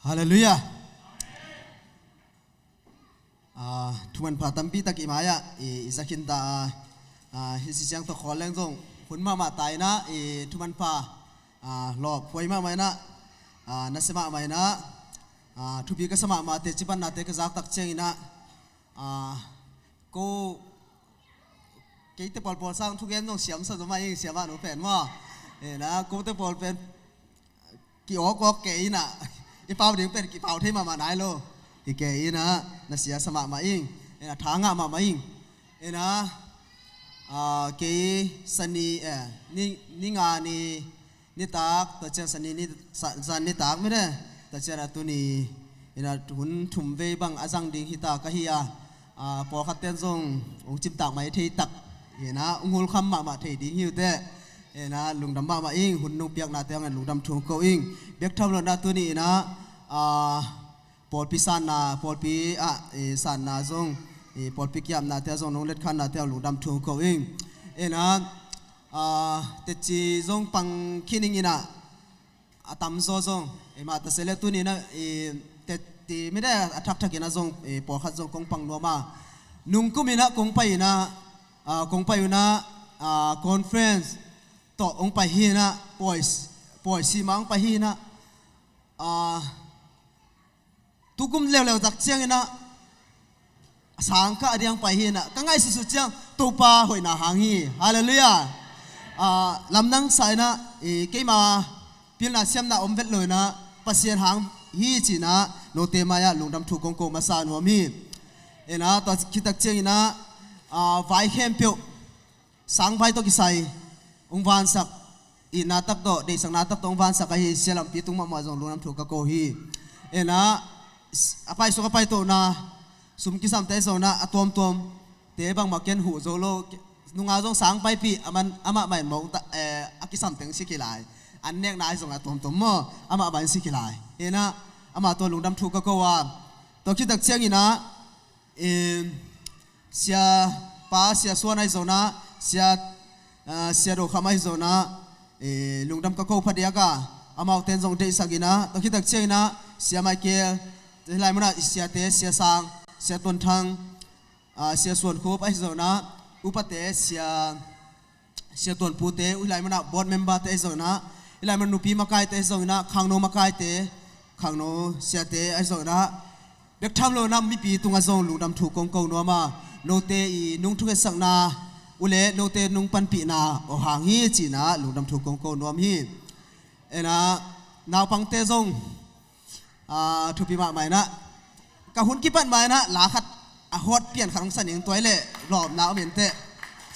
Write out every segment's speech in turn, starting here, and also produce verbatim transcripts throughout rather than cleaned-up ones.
Halleluiah. Thumanpha tampi tak i mai-ah i za khin ta a, hih siang tawh khawl leng zong hun mahmah ta in ah, thumanpha lawp huai mahmah in ah, nasia mahmah in ah, thupi ka sa mahmah, teci pannate ka zak tak ciangin ah, ko keite pawlpawl sang thugen zong siam sa zaw mah ing, siamah nu pen maw. Ena kote pawl pen ki-awk awk kei in ah, i pau ding pen kipau thei mahmah nai lo. Hi kei in ah, nasia sa mahmah ing. Ena tha ngah mahmah ing. Ena kei Sani, eh, ni, ni nga ni nitak, tua ciang Sani ni, Sa-, Zan nitak mite, tua ciang a tuni in ah hun thum vei bang a zang ding hi ta ka hi a, pawlkhat ten zong hong cimtak mai thei tak hi in ah, hong hulkham mahmah thei ding hi uh teh. Ena lungdam mahmah ing, hun nong piaknate hong en lungdam thu ko ing. Bek tham lo in ah tuni in ah, pawlpi sanna, pawlpi ah sanna zong, pawlpi kiamnate zong nong letkhannate hong lungdam thu ko ing. Ena teci zong pang khin ing in ah, a tamzaw zong, mah ta se le tuni in ah, teci mite a thakthak in ah zong, pawlkhat zong kong pang nuam a. Nungkum in ah kong pai in ah, kong pai un ah, conference tawh hong pai hi in ah, pawi, pawi sima hong pai hi in ah, tukum leuleu tak ciangin ah, sangkah a diang pai hi in ah, ka ngaihsutsuh ciang Topa hoihna hang hi. Halleluiah. Lamdang sa in ah, keima pilna siamna om vet lo in ah, Pasian hang hi ci in ah, note mai-ah lungdam thu kong ko masa nuam hi. Ena tua khit tak ciangin ah, vai khempeuh sangvai tawh kisai hong vansak, itna tak tawh, deihsakna tak tawh hong vansak ahi Sia Lampi tung mahmah zong lungdam thu ka ko hi. Ena a paisuk a paitona, sum kisamte zong in ah, a tuamtuamte bangmah ken huh zo lo. Nunga zong sang paipih, amah mah in mawk ta, a kisam teng si kilai. An nekna ahi zong a tuamtuam maw, amah mah in si kilai. Ena amah tawh lungdam thu ka ko a. Tua khit tak ciangin ah, Sia Pa, Sia Suan ahi zong in ah, Sia, Sia Do Kham ahi zong in ah, lungdam ka ko phadiak a, amaute in zong deihsak in ah, tua khit tak ciangin ah, Sia Michael, hih lai munah i siate, Sia Sang, Sia Tuan Thang, Sia Suan Khup ahi zong in ah, upate, Sia Sia Tuan Pute, uh, hih lai munah board member te ahi zong in ah, hih lai munah nupi makaite ahi zong in ah, khangno makaite, khangno siate ahi zong in ah, bek tham lo in ah mipi tungah zong lungdam thu kong ko nuam a, note i nung thungetsakna uh leh note nung panpihna uh hang hi ci in ah lungdam thu kong ko nuam hi. Ena naupangte zong thupi mahmah in ah, ka hun kipat mah in ah la khat a hot pian khat hong sa ning, tua hi leh lawpna om in teh,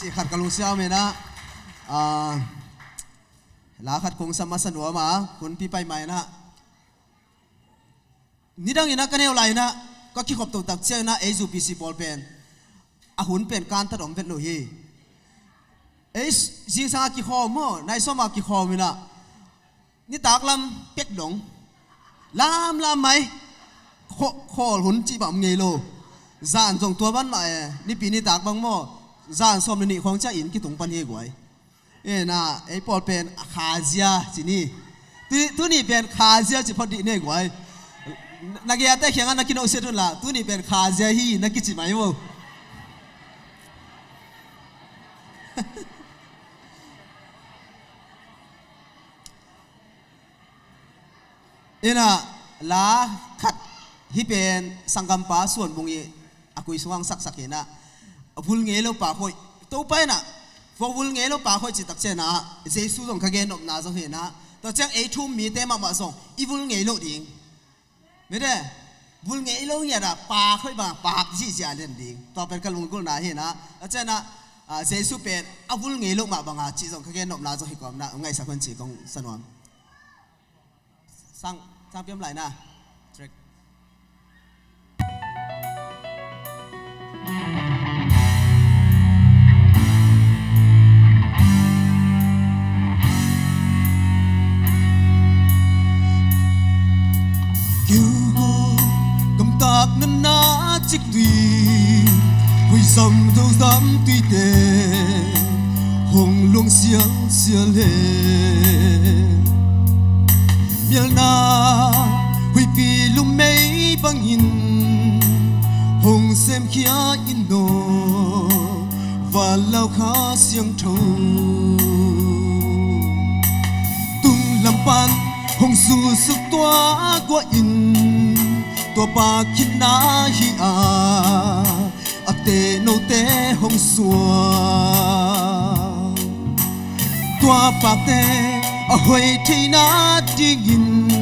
cih khat ka lungsim ah om in ah, la khat kong sa masa nuam a, hun pi pai mah in ah, nidang in ah ka neu lai in ah, ka kikhop toh tak ciang in ah, ei U P C pawl pen a hun pen kantat om vet lo hi. Ei zingsang a kikhawm maw, nai sawm a kikhawm in ah, nitak lam pek dong lamlam mai, khawl hun cih bang om ngei lo. Zan zong tua ban mah e, nipi nitak bang maw, zan sawm le nih khawng ciah inn kitung pan hi guai. Ena ei pawl pen a khazia ci ni. Tuni pen khazia ci phot dih ne guai. Na gei a te khiang a na kinoh siat un la, tuni pen khazia hi na kici mai maw. Ena la khat hih pen sanggampa Suan Bung i a kui sungah hong saksak hi in ah, a vul ngei lo pak hoih, Topa in ah vul ngei lo pak hoih cih tak ciang in ah, Jesu zong ka gen nopna zong hi in ah, tua ciang ei thu-um mite mahmah zong i vul ngei lo ding. Mite, vul ngei lo ngiat a pak hoih bang pak zihziah lian ding. Tua pen ka lunggulhna hi in ah, tua ciang in ah, Jesu pen a vul ngei lo mah bang a cih zong ka gen nopna zong hi kawm in ah, ngaihsak un ci kong sa nuam. Sang, sang piam lai na. Track. Kiu ko, gamtak na na cik tui, hui zam do zam tuite hong luang sial sial he. Mialna huipi Bangin hong semkhia in aw, vanlauh Kha Siangtho. Tunglam pan hong zusuk tua guah in, tua pa khitna hi a, a teh note hong suak. Tua pakte a hoih theihna dingin,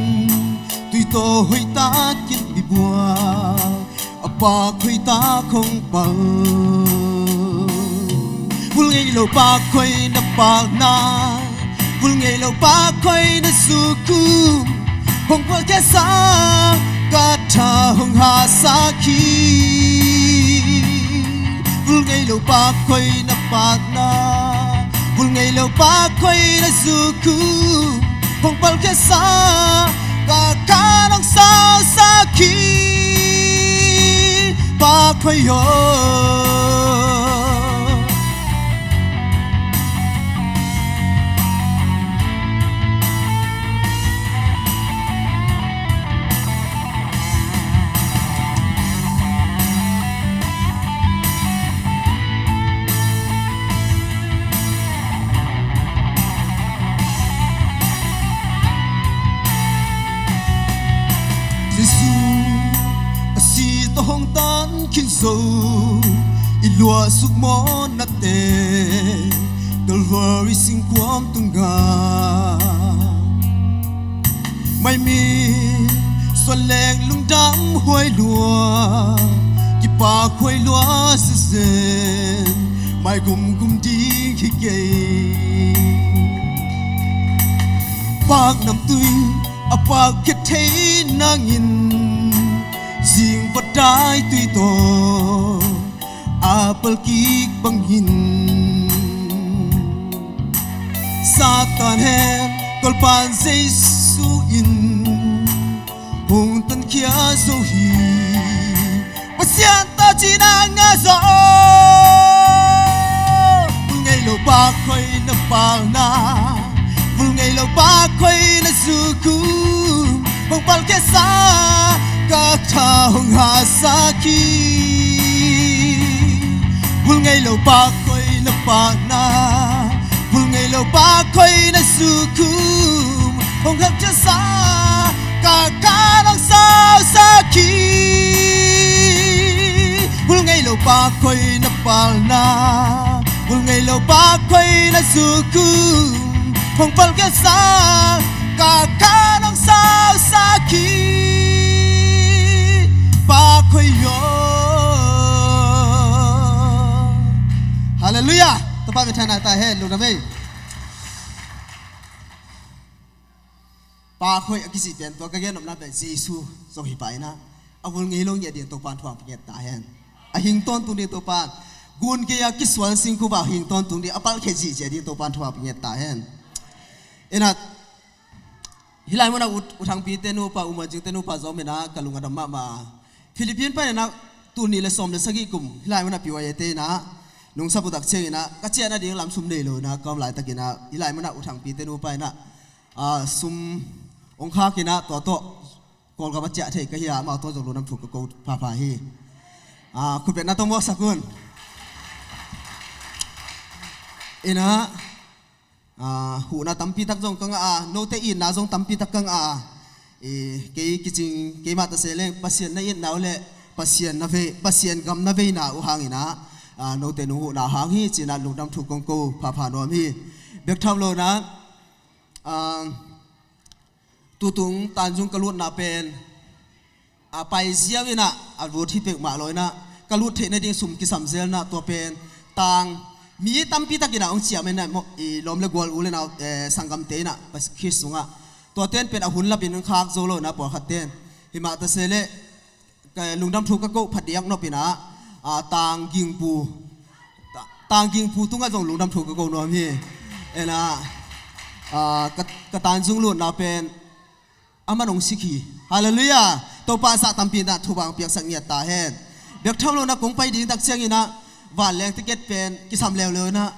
tui tawh hoih takin i buak, a pak hoih tak hong pal. Vul ngei lo pak hoih na pakna, vul ngei lo pak hoih na zukum, hong palkhiatsak, ka tha hong hasak hi. Vul ngei lo pak hoih na pakna, vul ngei lo pak hoih na zukum, hong palkhiatsak, ka khan hong sausak hi. Pak hoih aw. Jesu a si tawh hong tan khin zo, i luahsuk mawhnate Calvary singkuang tungah. Maimit suan leng lungdam huai lua, kipak huai lua sesen, mai gumgum ding hi kei. Pak namtui a pak khia thei nangin, zing vadai tui tawh a palkik bangin, Satan hen tawlpan Jesu in hong tankhia zo hi. Pasian tawh cina ngah zaw. Vul ngei lo pak hoih na pakna, vul ngei lo pak hoih na zukum, hong palkhiatsak, ka tha hong hasak hi. Vul ngei lo pak hoih na pakna, vul ngei lo pak hoih na zukum, hong hemciansak, ka khan hong sausak hi. Vul ngei lo pak hoih na pakna, vul ngei lo pak hoih na zukum, hong palkhiatsak, ka khan hong sausak hi. Pak hoih aw. Halleluiah. Topa minthanna ta hen, lungdam ei. Pak hoih a kicih pen tua ka gen nopna pen Jesu zong hi pah in ah, a vul ngei lo ngiat ding Topa'n thupha hong pia ngiat ta hen. A hing tawntung ding Topa'n, gun gei-a kisuan singkung a hing tawntung ding, a palkhiat zihziah ding Topa'n thupha hong pia ngiat ta hen. In ah, hih lai munah U, U Thangpi te nupa, U Muan Cing te nupa zong in ah ka lung a dam mahmah. Philippines pan in ah tul nih le sawm le sagih kum hih lai munah P Y A te in ah nungsap uh tak ciangin ah, ka ciah nading lam sum nei lo in ah ka om laitakin ah, hih lai munah U Thangpi te nupa in ah, ah, sum hong khak in ah, tua tawh Kawlgam a ciah thei ka hi a, amau tawh zong lungdam thu ka ko phapha hi. Ah, khutbetna tawh muaksak un. In ah, ah, huhna tampi tak zong ka ngah a, note itna zong tampi tak ka ngah a. Eh, kei kicing, keimah ta se leng Pasian na itna uh le Pasian na vei, Pasian gam na veina uh hangin ah, ah, note nong huhna hang hi ci-in ah lungdam thu kong ko phapha nuam hi. Bek tham lo in ah, ah, tutung Tanzung ka lutna pen, a, pai ziau in ah, a lut hi peuhmah lo in ah, ka lut theih nading sum kisam zel in ah, tua pen tang, mi tampi tak in ah hong ciam in ah, mo-, i lawm le gual, u le nau, eh, sanggamte in ah, Khrist sungah. Tuate in pen a hun lapin hong khak zo lo in ah, pawlkhat ten. Himah ta se leh, ka lungdam thu ka koh phadiak nop in ah, a, Tang Gingpu, Ta-, Tang Gingpu tungah zong lungdam thu ka ko nuam hi. In ah, a, ka, ka Tanzung lutna pen, aman hong sik hi. Halleluiah. Topa zah tampi in ah thupha hong piaksak ngiat ta hen. Bek tham lo in ah kong pai ding tak ciangin ah, vanleng ticket pen kisam leuleu in ah,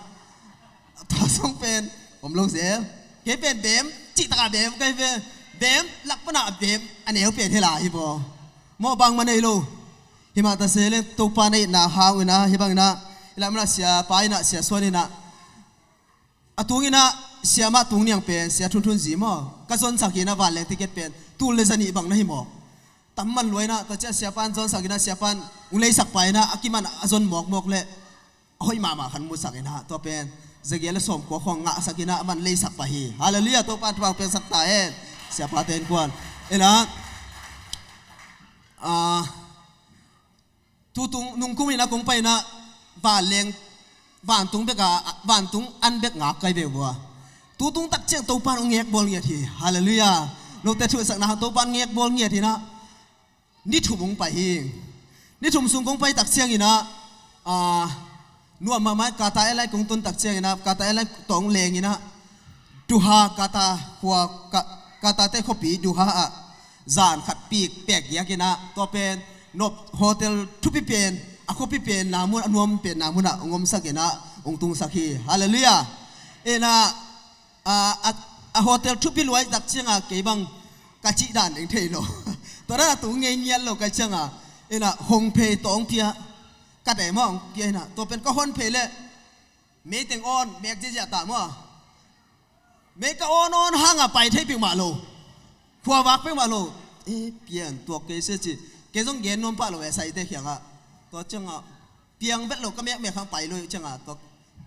tua song pen om lo zel. Kei pen bem, cih takah bem, kei pen bem, lak pan ah bem, a neu pen hela hi baw. Mawh bangmah nei lo. Himah ta se le Topa na itna hang inah hih bang inah i lamah siapa inah sia suan inah a tung inah siamah tung niang pen sia thunthun zi maw ka zonsak inah vanleng ticket pen tul le zanih bang na hi mawk. Tam man lua inah tua ciah siapan zonsak inah siapan ung leisak pa inah a kiman a zon mawkmawk le a hoih mahmah khan musak inah tua pen zagial le sawmkua khawng ngahsak inah a man leisak pa hi. Halleluiah. Topa thupha piaksak ta hen. Siapa ten kuan inah ah, tutung nungkum inah kong pai inah vanleng vantung bek a vantung an bek ngak kai ve vua. Tutung tak ciang Topan ong ngekbawl ngiat hi. Halleluiah. Note thuhilhsakna hang Topan ngekbawl ngiat inah ni thum ong pai hi. Ni thum sung kong pai tak ciang inah ah, nuam mahmah Qatar Airline kong tun tak ciang inah Qatar Airline tawh ong leng inah Doha Qatar khua Qatar te khuapi Doha ah zan khat pik pek giak inah tua pen nop hotel thupi pen a khuapi pen na mun a nuam pen na mun ah ong omsak inah ong tungsak hi. Halleluiah. Inah a, a, a hotel thupi luai tak cianga kei bang ka cih dan ding thei lo. Tua dan a tung ngei ngiat lo ka cianga inah hong phei tawng pia ka dai mawh ong pia inah tua pen ka hon phei le meiteng awn mek ziazia ta maw. Mei ka awn awn hanga pai thei peuhmah lo. Khuavak peuhmah lo. E pian tuak kei se ci. Kei zong gen nuam pah lo e saite khiangah tua ciangah piang vet lo ka mekmek hang pai lo ciangah tua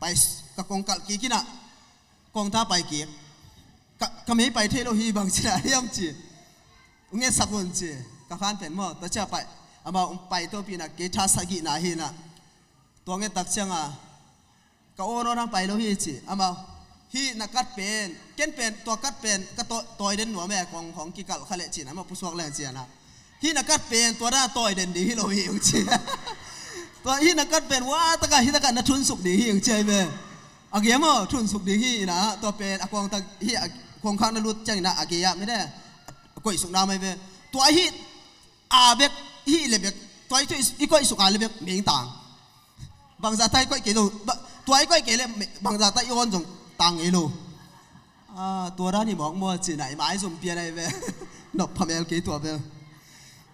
pai ka kong kalh kik inah kong ta pai kik. Ka, ka mei pai thei lo hi bang cina hiam ci. Ung ngetsak un ci. Ka khan pen maw tua cia pai amau ung pai tawpi inah kei tha sagihna hi inah tua ngettak ciangah ka awn awn hang pai lo hi ci amau. Hih na kat pen ken pen tua kat pen ka tawi den nuam e kong hong kikalh kha leh cina amau pusuak leng ciana. Hih na kat pen tua dan a tawi den ding hi lo hi ung ci. Tua hih na kat pen wa taka hih taka na thunsuk ding hi ung ci ai ve. A gei maw thunsuk ding hi inah tua pen a kuangtak hih a kuangkhak na lut ciang inah a gei ah mede a koihsuk na mai ve. Tua hih a bek hih le bek tua i koihsuk a le bek mengtang. Bangzah ta i koih kei lo. Tua i koih kei le bangzah ta i awn zong tang ngei lo. Tua dan hi mawk maw cina i mai zum pian ai ve. Nop phamel kei tua bel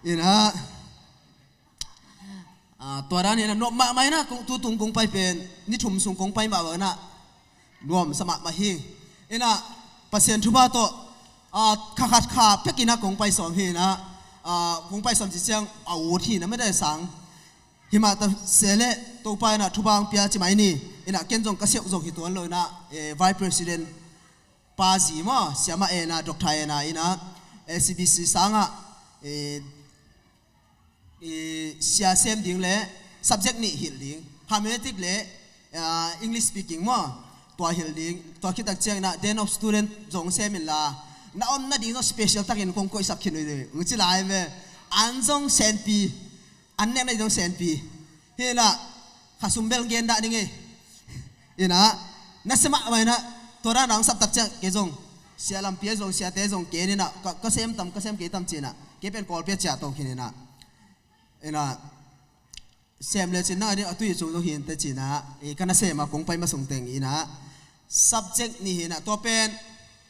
inah. Tua dan hi inah nop mahmah inah tutung kong pai pen ni thum sung kong pai mahmah inah nuamsa mahmah hi. Inah Pasian thupha tawh kha khat kha pek inah kong pai sawm hi inah kong pai sawm ci ciang a ut hi inah mede sang. Himah ta se le Topa inah thupha ong pia ci mai ni. Inah ken zong ka siauh zong hi tuan lo inah Vice President pa zi maw siamah ena Doctor ena inah C B C sangah sia sem ding le subject nih hilh ding, hermeneutic le English speaking maw tua hilh ding. Tua khit tak ciang inah Dean of Student zong sem inla na om nading zong special takin kong koihsak khin uh hi ding ci lai ve. An zong senpi an nek nading zong senpi hi inah kha sum bel gen dah ding hi. Inah na sem mahmah inah tua dan a ong sap tak ciang kei zong sia lampi a zong siate zong ken inah ka sem tam ka sem kei tam ci inah kei pen Kawlpi a ciah to khin inah inah sem le cin nang a ding a tui cung zong hi inte ci inah ka na sem a kong pai ma sung teng inah subject nih hi inah tua pen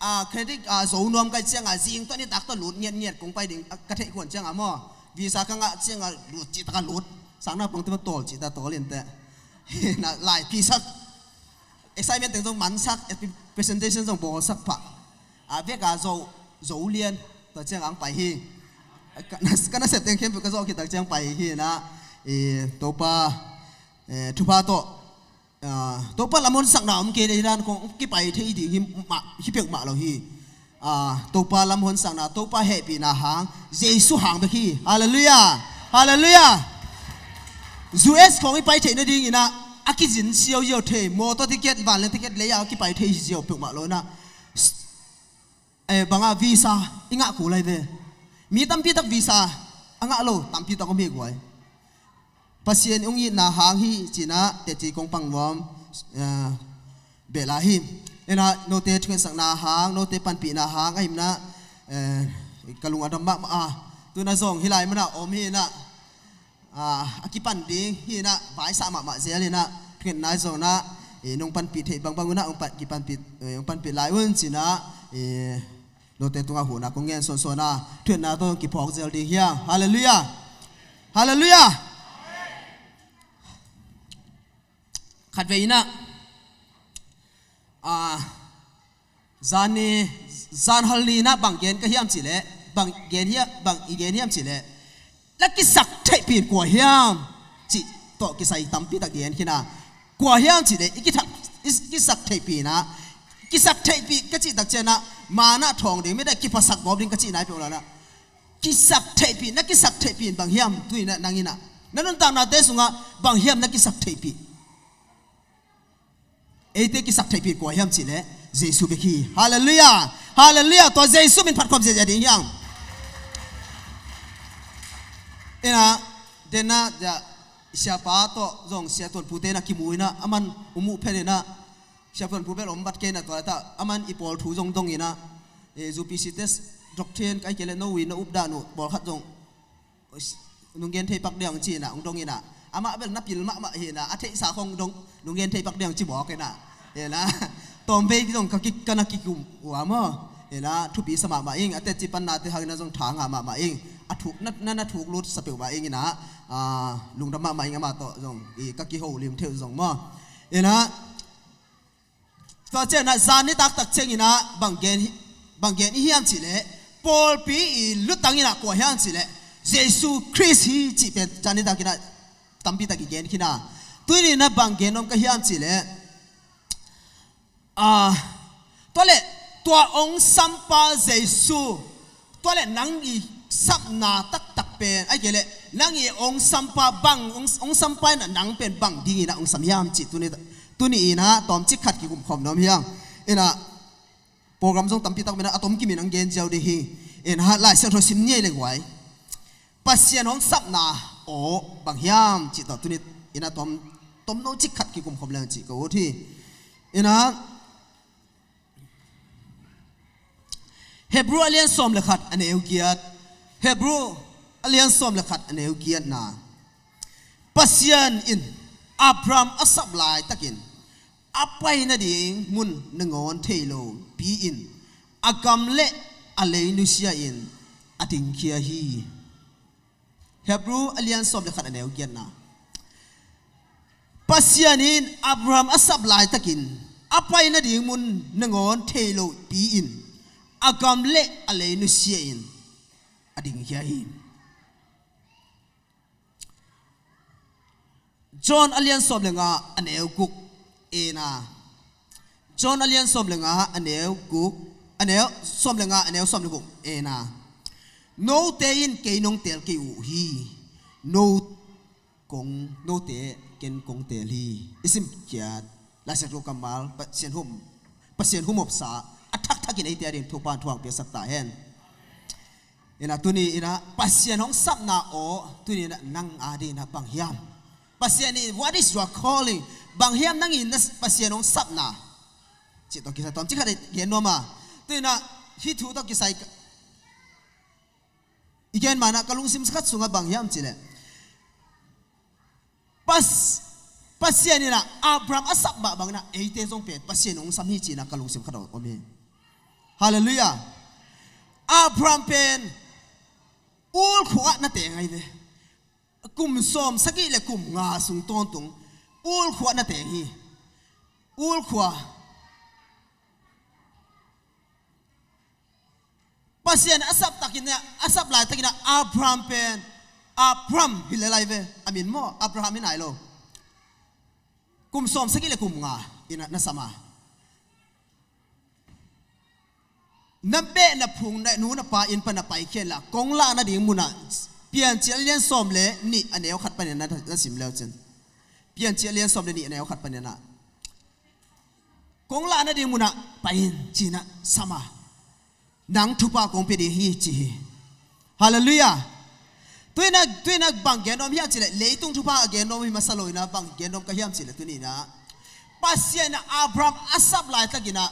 a credit a zo nuam kai ciangah zing tawh nitak tawh lut ngiatngiat kong pai ding ka theih khuan ciangah maw visa ka ngah ciangah lut cihtak a lut. Sang na pang te maw tawl cihtak tawl inte. Inah lai pisak excitement teng zong mansak presentation zong bawlsak pah a vek a zo zo lian tua ciang ang pai hi. Ka na sep teng khempeuh ka zawh khit tak ciang pai hi inah Topa thupha tawh Topa lamhon sakna om kei le hi dan kong kipai thei ding hi peuhmah lo hi. Topa lamhon sakna Topa hehpihna hang Jesu hang bek hi. Halleluiah. Halleluiah. U S khawng i pai theih nading inah a kizin siauziau thei mawtaw ticket vanleng ticket lei a kipai thei ziau peuhmah lo inah bangah visa i ngah kul lai ve. Mi tampi tak visa a ngah lo tampi tak om hi guai. Pasian ong itna hang hi ci inah teci kong pang nuam bel a hi. Inah note thukensakna hang note panpihna hang a himna ka lung a dam mahmah a tuna zong hi lai mana om hi inah a kipan ding hi inah vaisa mahmah zel inah thukhenna zong inah nong panpih theih bangbang unah ong panpih lai un ci inah note tungah huhna kong ngen sawnsawn a thukhenna tawh kiphawk zel ding hiang. Halleluiah. Halleluiah. Khatvei inah, ah, zan ni, zan hal ni inah bang gen ka hiam cihleh, bang gen hiam, bang i gen hiam cihleh, na kisak theihpih in kua hiam cih tawh kisai tampi tak gen khin a. Kua hiam cihleh i kithak, i kisak theihpih inah, kisak theihpih ka cih tak cianah, manah thawng ding, midang kiphasak gawp ding ka cih nai peuh lo inah, kisak theihpih, na kisak theihpih in bang hiam, tu inah nang inah na nuntaknate sungah bang hiam na kisak theihpih? Eite kisak theihpih kua hiam cihleh Jesu bek hi. Halleluiah. Halleluiah. Tua Jesu min phat khop ziahziah ding hiam? Inah, denah, siapa tawh zong Sia Tuan Pu te inah kimu inah, aman um uh phen inah, Sia Tuan Pu bel om bat kei inah, tua leh ta aman i pawl thu zong dong inah, eh, U P C te, doctrine, kai kei leh no wi na updan uh pawlkhat zong nung gen thei pak ding ci inah hong dong inah, amah bel na pil mahmah hi inah, a theihsa khong dong, nung gen thei pak ding ci mawk inah. Inah, tawmvei zong ka ki, ka na kikum uh a maw. Inah, thupi sa mahmah ing, a teci pannate hang inah zong tha ngah mahmah ing, a thuk na, na, na thuk lut sa peuhmah ing inah, ah, lungdam mahmah ing, amah tawh zong i ka kiho lim theuh zong maw. Inah, tua cianah zan nitak tak ciang inah bang gen hi, bang gen i hiam cihleh, pawlpi i lutang inah kua hiam cihleh, Jesu Khrist hi cih pen zan nitak inah tampi tak i gen khin a. Tuni inah bang gen nuam ka hiam cihleh, ah, tua leh tua hong sampa Jesu, tua leh nang i sapna taktak pen, ahih kei leh nang i hong sampa bang, hong, hong sampa inah nang pen bang ding inah hong sam hiam cih tuni, tuni inah tawmcik khat kikum khawm nuam hiang. Inah, program zong tampi tak om inah, a tom kim in hong gen ziau ding hi. Inah, Lai Siangtho sim ni ei leng guai. Pasian hong sapna aw bang hiam cih tawh tuni inah tom, tomno cik khat kikum khawm leng cih ka ut hi. Inah, Hebrew a lian sawm le khat a neu giat. Hebrew a lian sawm le khat a neu giatna. Pasian in Abraham a sap laitakin a pai nading mun nangawn thei lo pi-in a gam le a lei nusia in a dingkhia hi. Hebrew a lian sawm le khat a neu giatna. Pasian in Abraham a sap laitakin a pai nading mun nangawn thei lo pi-in a gam le a lei nusia in a dingkhia hi. John a lian sawm le nga a neu guk ena. John a lian sawm le nga a neu guk, a neu, sawm le nga a neu sawm le guk ena. Note in kei nong teel kei uh hi. No kong, note ken kong teel hi. I sim kiat Lai Siangtho kammal, Pasian hum, Pasian humopsa a thakthak in eite ading Topa'n thuak piaksak ta hen. Inah tuni inah Pasian hong sapna aw, tuni inah nang ading inah bang hiam? Pasian in, what is your calling? Bang hiam nang in na Pasian hong sapna? Cih tawh kisai tawmcik khat gen nuam a. Tuni inah hih thu tawh kisai ka, i gen ma inah ka lungsim khat sungah bang hiam cihleh, Pas-, Pasian inah Abraham a sap mah bang inah eite zong pen Pasian hong sam hi ci inah ka lungsim khat om hi. Halleluiah. Abraham pen Ur khua-ah na teng ahi ve. Kum sawm sagih le kum nga sung tawntung Ur khua-ah na teng hi. Ur khua. Pasian a sap takin, a sap laitakin ah Abraham pen Abram hi lel lai ve. A min maw Abraham hi nai lo. Kum sawm sagih le kum nga inah na sam a, na beh na phung na nu na pa inn pan na paikhia inla kong lah nading munah Piancil a lian sawm le nih a neu khat panin na, na sim leu cin. Piancil a lian sawm le nih a neu khat panin ah kong lah nading munah pai in ci inah sam a, nang thupha kong pia ding hi ci hi. Halleluiah. Tuinah, tuinah bang gen nuam hiam cihleh leitung thupha a gen nuam hi masa lo inah bang gen nuam ka hiam cihleh tuni inah Pasian inah Abraham a sap laitakin ah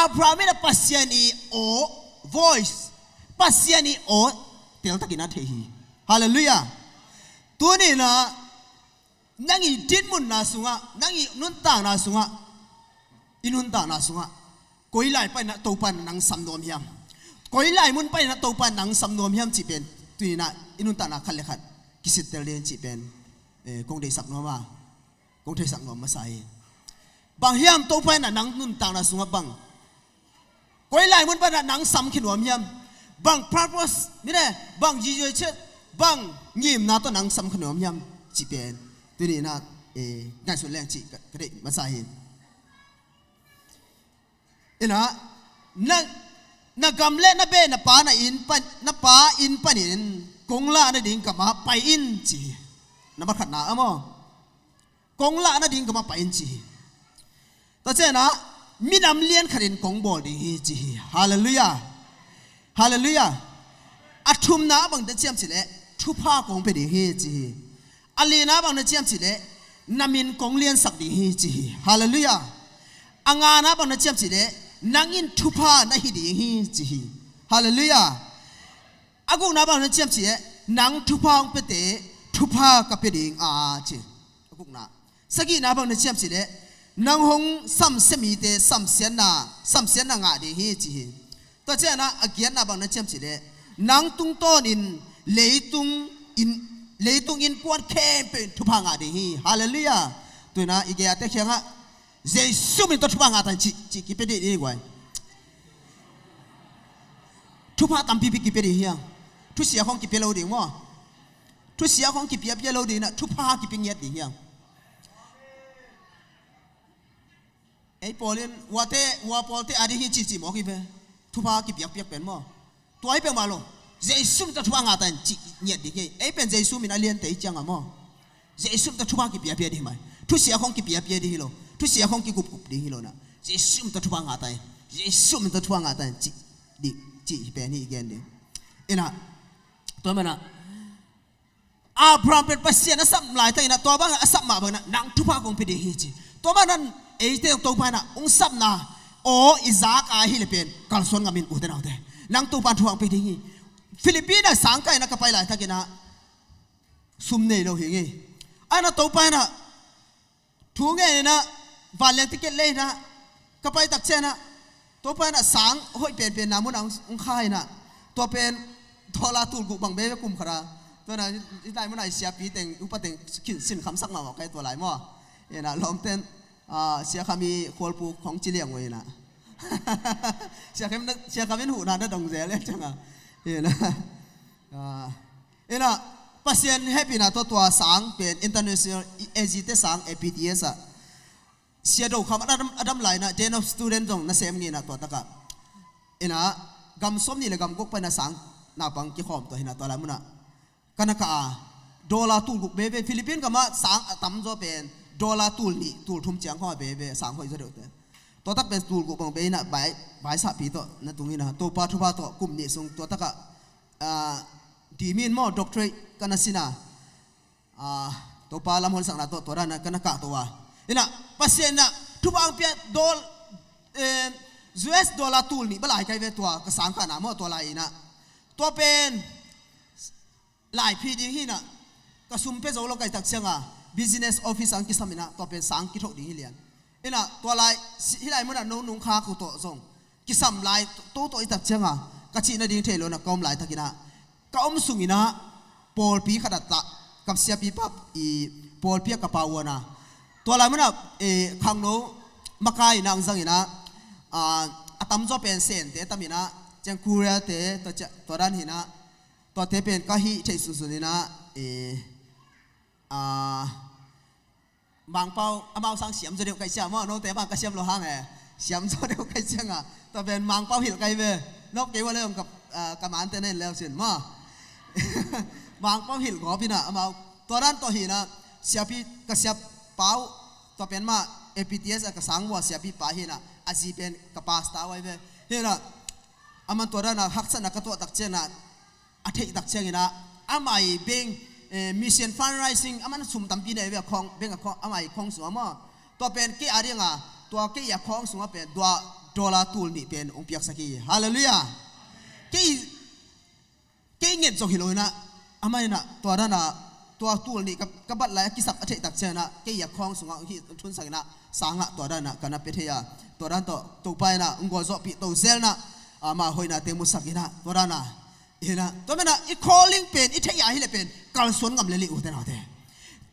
Abraham inah Pasian i aw, voice, Pasian i aw teltakin a thei hi. Halleluiah. Tuni inah nang i dinmunna sungah, nang i nuntakna sungah, i nuntakna sungah koi lai panin ah Topa in nang sam nuam hiam? Koi lai mun panin ah Topa in nang sam nuam hiam cih pen tuni inah i nuntakna khat le khat kisittel ding cih pen, eh, kong deihsak nuam a, kong theihsak nuam masa hi. Bang hiam Topa in ah nang nuntakna sungah bang, koi lai mun pan ah nang sam khin nuam hiam? Bang purpose, mine, bang yiyioi chet, bang ngimna tawh nang sam khin nuam hiam cih pen tuni in ah, eh, ngaihsun leng cih ka, ka deih masa hi. Inah, na, na gam le na be, na pa na inn pan, na pa inn panin kong lah nading gamah pai in ci hi. Na matkhatna a maw? Kong lah nading gamah pai in ci hi. Tua cianah minam lian khatin kong bawl ding hi ci hi. Halleluiah. Halleluiah. A thumna bang na ciam cih leh thupha kong pia ding hi ci hi. A lina bang na ciam cih leh na min kong liansak ding hi ci hi. Halleluiah. A ngana bang na ciam cih leh nang in thupha na hi ding hi ci hi. Halleluiah. A gukna bang na ciam cih leh nang thupha hong piate thupha ka pia ding a ci. A gukna. Sagihna bang na ciam cih leh nang hong samsia mite samsiatna, samsiatna ngah ding hi ci hi. Tua cianah a giatna bang na ciam cih leh nang tungtawnin leitung in, leitung innkuan khempeuh in thupha ngah ding hi. Halleluiah. Tuinah i gei-ate kiangah Jesu min tawh thupha ngah ta in cih, cih kipia dih ding hi guai. Thupha tampipi kipia ding hiang. Thusia khong kipia lo ding maw? Thusia khong kipia pia lo ding inah thupha kipia ngiat ding hiang. Ei pawl in uate, ua pawlte a ding hi cihcih mawk hi ve. Thupha kipiakpiak pen maw? Tua hi peuhmah lo. Jesu min tawh thupha ngah ta in cih ngiat ding hi. Ei pen Jesu min a liante hi cianga maw? Jesu min tawh thupha kipiapia ding hi mai. Thusia khong kipiapia ding hi lo. Thusia khong kikupkup ding hi lo na. Jesu min tawh thupha ngah ta in. Jesu min tawh thupha ngah ta in cih ding, cih hi pen hi i gen ding. Inah, tua manah Abraham pen Pasian a sap laitakinah tua bangah a sap mah banginah nang thupha kong pia ding hi ci. Tua bangah nan eite Topa inah hong sapna aw i zak a hi le pen kalsuan ngam in ute naute. Nang Topa in thupha kong pia ding hi. Philippines ah sangkah inah ka pai laitakinah sum nei lo hi ngei. Anah Topa inah thu ngeninah vanleng ticket lei inah ka pai tak cianah Topa inah sang hoih penpenna munah hong kha inah tua pen dollar tul guk bang bebe kum khara. Tuanah i lai munah i siapi teng upa teng khin sinkhamsak mahmah kai tua lai maw? Inah lawmten, ah, siakham i khualpuk khong ci liang uh inah siakham in huhna na dong zel e cianga. Inah, ah, Inah, Pasian hehpihna tawh tua sang pen international A G te sang A P T S ah sia do kham a dam, a dam lai inah Dean of Student zong na sem nginah tua takah. Inah, gam sawm nih le gam guk paina sang naupang kikhawm tua hinah tua lai munah ka na kah a dollar tul guk bebe Philippines gamah sang a tamzaw pen dollar tul nih tul thum ciang khawng a bebe sang hoih zaw deuhte. Tua tak pen tul guk bang be inah bai, baisahpi tawh na tung inah Topa thupha tawh kum nih sung tua takah ah, dimi in maw doctorate ka na sin a, ah, Topa lam honsakna tawh tua dana ka na kahto a. Inah, Pasian inah thupha hong pia dol, eh, U S dollar tul nih balai kai ve tua ka sangkahna maw tua lai inah. Tua pen laiphi ding hinah ka sum pia zo lo kai tak cianga business office ang kisam inah tua pen sang kithoh ding hi lian. Inah tua lai, hih lai munah no nungkhak uh tawh zong kisam lai toto i tak cianga ka cih nading thei lo na ka om laitakinah ka om sunginah pawlpi khat a tah ka siapi pap i pawlpi a ka pa uana tua lai munah, eh, khangno makai inah ang zanginah, ah, a tamzaw pen Sente taminah ciang Korea te tua dan hinah tuate pen ka hih theih sunsuninah, eh, ah, Mangpau amau sang siam zaw deuh kai cia maw, note bang ka siam lo hang e. Siam zaw deuh kai cianga tua pen Mangpau hilh kai ve. Nop kei ua le ong ka, ah, ka mante na in leu sin maw. Mangpau hilh gawp inah amau tua dan tawh hinah siapi ka siap pau tua pen mah A P T S a ka sang ua siapi pa hinah a zi pen ka pasta uai ve. Hinah aman tua danah haksatna ka tuah tak cianah a theih tak cianginah amah i bank, eh, mission fundraising aman sum tampi nei ve a khawng, bank a khawng, amah i khawng sungah maw tua pen kei a dinga tua kei a khawng sungah pen dua dollar tul nih pen hong piaksak hi. Halleluiah. Kei, kei nget zong hi lo inah amah inah tua danah tua tul nih ka, ka bat lai a kisap a theih tak cianginah kei a khawng sungah hong hi thunsak inah sangah tua danah ka na pia thei a tua dan tawh Topa inah hong gualzawhpih to zelnah amah hoihnate musak inah tua danah Hi na, tua mena i calling pen i theih a hi le pen kalsuan ngam le lih, ute naute.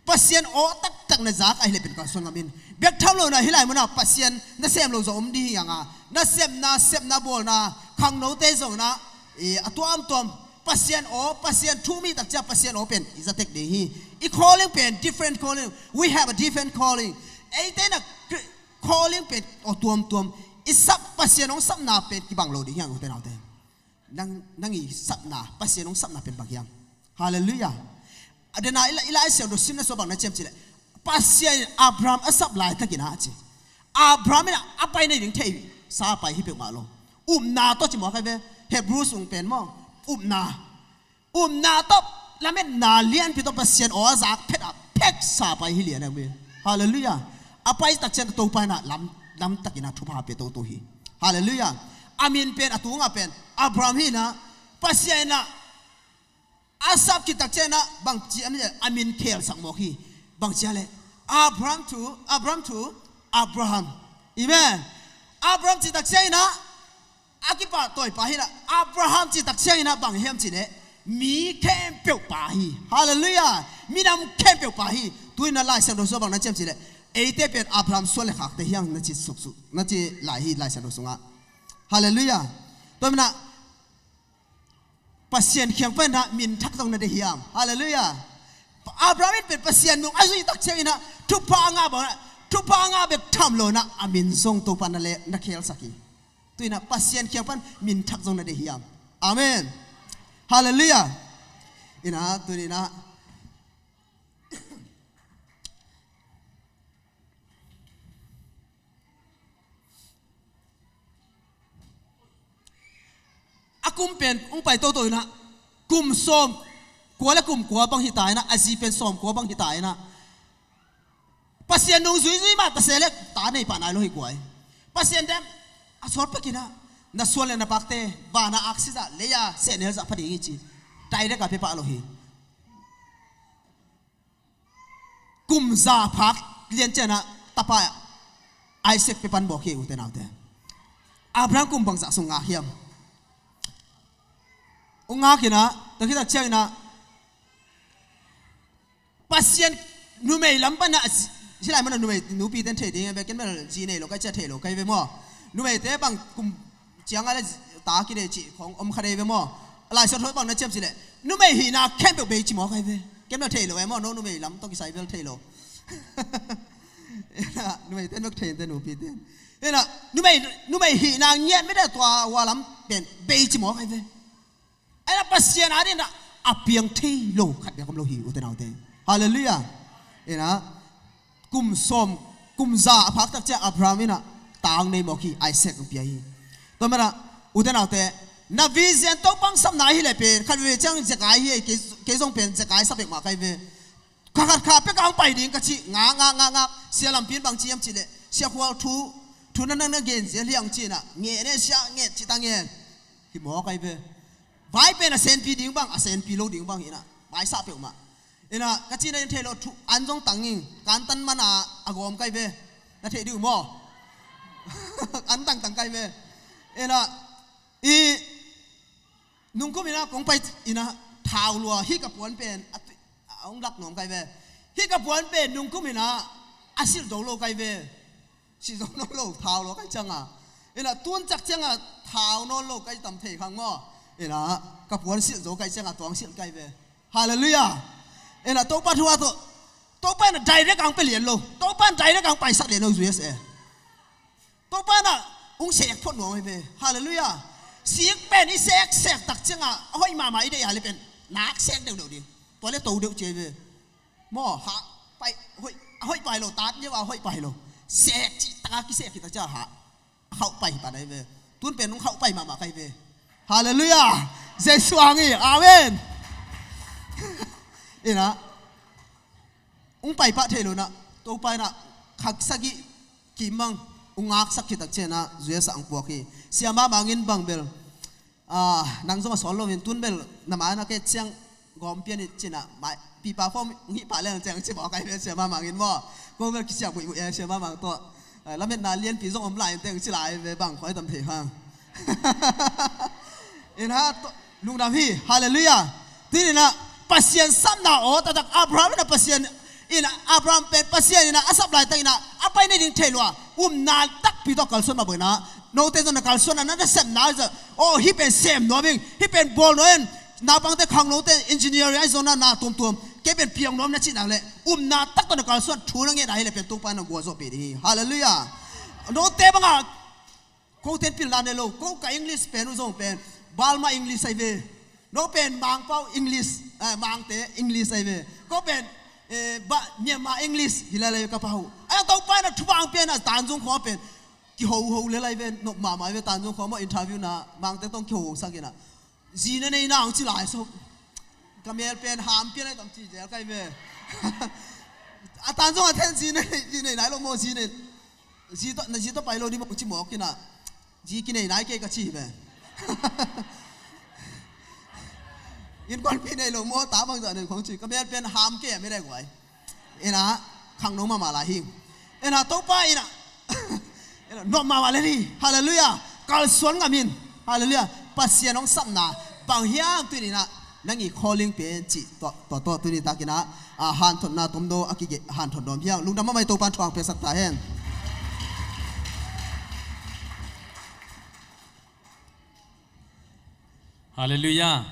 Pasian aw taktak na zak a hi le pen kalsuan ngam in. Bek tham lo na hi lai muna Pasian na sem lo zong om ding hi anga, na sepna, sepna bawlna, khangnote zong na, i, a tuamtuam Pasian aw, Pasian thu mi takcia Pasian aw pen i zatek ding hi. I calling pen different calling. We have a different calling. Eite na Kri-, calling pen aw tuamtuam. I sap Pasian hong sapna pen kibang lo ding hi ang, ute naute. Nang, nang i sapna, Pasian hong sapna pen bang hiam? Halleluiah. A dena i la, i Lai Siangtho simna sua bang na ciam cileh, Pasian in Abraham a sap laitakin a ci. Abraham in a pai nei ding thei sa pai hi peuhmah lo. Upna tawh ci maw kai ve. Hebrew sung pen maw? Upna. Upna tawh lametna lianpi tawh Pasian aw a zak phet a phek sa pai hi lian a mi. Halleluiah. A pai takcian Topa in a lam, lamtakin a thupha pe toto hi. Halleluiah. A min pen a tunga pen Abraham hi na, Pasian in a a sap khit takcian a bang ci a mi, a min khelsak mawk hi. Bang cia le Abraham to, Abraham to Abraham. Amen. Abraham ci takcian in a a kipahtawi pa hi na, Abraham ci takcian in a bang hiam cileh mi khempeuh pa hi. Halleluiah. Minam khempeuh pa hi. Tu in a Lai Siangtho sua bang na ciam cileh, eite pen Abraham suan le khakte hiang na ci suksuk, na ci lai hi Lai Siangtho sungah. Halleluiah. Tua mena Pasian kiang pan na min thak zong na deih hiam? Halleluiah. Abraham in pen Pasian nung a zui takcian in a thupha ngah bang, thupha ngah bek tham lo na a min zong Topa na le na khelsak hi. Tu in a Pasian kiang pan min thak zong na deih hiam? Amen. Halleluiah. In a tu in a a kum pen hong pai toto in a kum sawm kua le kum kua bang hi ta in a, a zi pen sawm kua bang hi ta in a, Pasian nung zuizui mah ta se le ta nei pah nai lo hi kuai. Pasian dem a sawt pekin a, na suan le na pakte vana aksi zah, leia sehnel zah pha ding hi ci. Direct a pe pah lo hi. Kum za phak lian cian a tapa Isaac pe pan bawk hi, ute naute. Abraham kum bang zah sung ngak hiam? Hong ngak in a, tua khit takciang in a Pasian numei lam pan a, hi lai man a numei nupi ten thei ding a ve, ken bel zi nei lo kai cia thei lo kai ve maw? Numeite bang kum ciang a le ta ki dei cih khong om kha dei ve maw? Lai Siangtho bang na ciam cileh numei hihna khempeuh bei ci maw kai ve? Ken bel thei lo e maw, no numei lam tawh kisai bel thei lo. Numeite bek thei te, nupite. Ina, numei, numei hihna ngiat mite tua hua lam pen bei ci maw kai ve? Aina Pasian a dingin a piang thei lo khat bek om lo hi, ute naute. Halleluiah. Ina, kum sawm, kum za a phak takciang Abraham in a ta hong nei mawk hi, Isaac hong pia hi. Tua mana, ute naute, na vision Topa hong sapna hi le pen khat veve ciang zekai hi, kei, kei zong pen zekai sa pek mah kai ve. Kha khat kha pek a hong pai ding ka cih, ngak, ngak, ngak, ngak. Sia Lampi in bang ci hiam cih leh, Sia Khual thu, thu na nang na gen zel hi hang ci-in a, ngen e sia, ngen cih ta ngen. Hi mawk ai ve. Vai pen a senpi ding bang, a senpi lo ding bang hi-in a, vai sah peuhmah. Ina, ka cihna in thei lo, thu an zong tang ing, kantan man a, a gawm kai ve. Na theih ding uh maw? An tangtang kai ve. Ina, i, nungkum ina kong pai ina thau lua, hih ka puan pen a, a hong lak nuam kai ve. Hih ka puan pen nungkum ina a silh zo lo kai ve. Silh zo nawn lo, thau lua kai cianga. Ina tun cak cianga thau nawn lo kai tam thei khang maw? Ina ka puan silh zo kai cianga tuang silh kai ve. Halleluiah. Ina Topa thu a tawh, Topa ina direct ang pe lian lo. Topa ina direct ang paisak lian lo U S A. Topa na ung sek phot nuam ai ve. Halleluiah. Sik pen i sek sek tak cianga a hoih mahmah i deih a le pen nak sek deuhdeuh ding. Tua le to deuh ci ai ve. Maw, ha, pai, hoih, a hoih pai lo, tat neu a hoih pai lo. Sek cih taka kisek hi tak cianga ha. A khauh pai hi pan ai ve. Tun pen ung khauh pai mahmah kai ve. Halleluiah. Jesu ang hi. Amen. Ina. Ung pai pah thei lo na, Topa ina khak sagih kimang ung ngaksak khit tak ciana U S A ang puak hi. Siama Mangin bang bel, ah, nang zong a sawl lo in tun bel na ma na ke ciang gawm pian i cina mai pipa fawm ung hih pah leng ciang ci mawk ai ve Siama Mangin maw. Kong bel kisiam buihbuih e Siama Mang tawh. Ah, lametna lianpi zong om lai in teng ci lai ve bang khoi tam thei hang. In ha to, Lungdam hi. Halleluiah. Tuni-in ah Pasian sapna aw taktak Abraham in ah Pasian in ah Abraham pen Pasian in ah a sap laitak in ah a pai nading thei lo a upna takpi tawh kalsuan mah bangin ah note zong na kalsuan a na nasepna aw hih pen sem nuam ing, hih pen bawl nuam ing, naupangte khangnote engineering ahi zong na na tuamtuam kei pen piang nuam na cih nak leh upna tak tawh na kalsuan thu na ngetna hi leh pen Topa in na gualzawhpih ding hi. Halleluiah. Note bangah kote in pilna nei lo. Ko ka English pen uh zong pen Balma English ahi ve. No pen Mangpau English, eh, Mangte English ahi ve. Ko pen eh, ba Myanmar English hi lai lai ka pau. Ai Topa in ah thupha hong pia in ah Tanzung khua pen kiho ho le lai ve, nop mahmah ahi ve. Tanzung khua maw interview na Mangte tawh kiho sak in ah zi na nei na hong ci lai so ka mel pen ham pia lai tam ci zel kai ve. A Tanzung a then zi na nei, zi nei nai lo maw, zi nei, zi tawh, na zi tawh pai lo ni maw ci mawk in ah zi kinei nai kei ka ci hi ve. Innkuanpih nei lo maw, ta bangzah nei khong ci ka mel pen ham kei a mi dai guai. Ina khangno mahmah lai hi. Ina Topa ina ina nop mahmah le ni. Halleluiah. Kalsuan ngam in. Halleluiah. Pasian hong sapna bang hiam tuni-in ah nang i calling pen cih tua tua tua tuni takin ah a hanthotna tomno a kige hanthot dawm hiam. Lungdam mahmah hi. Topa in thuang piasak ta hen. Halleluiah.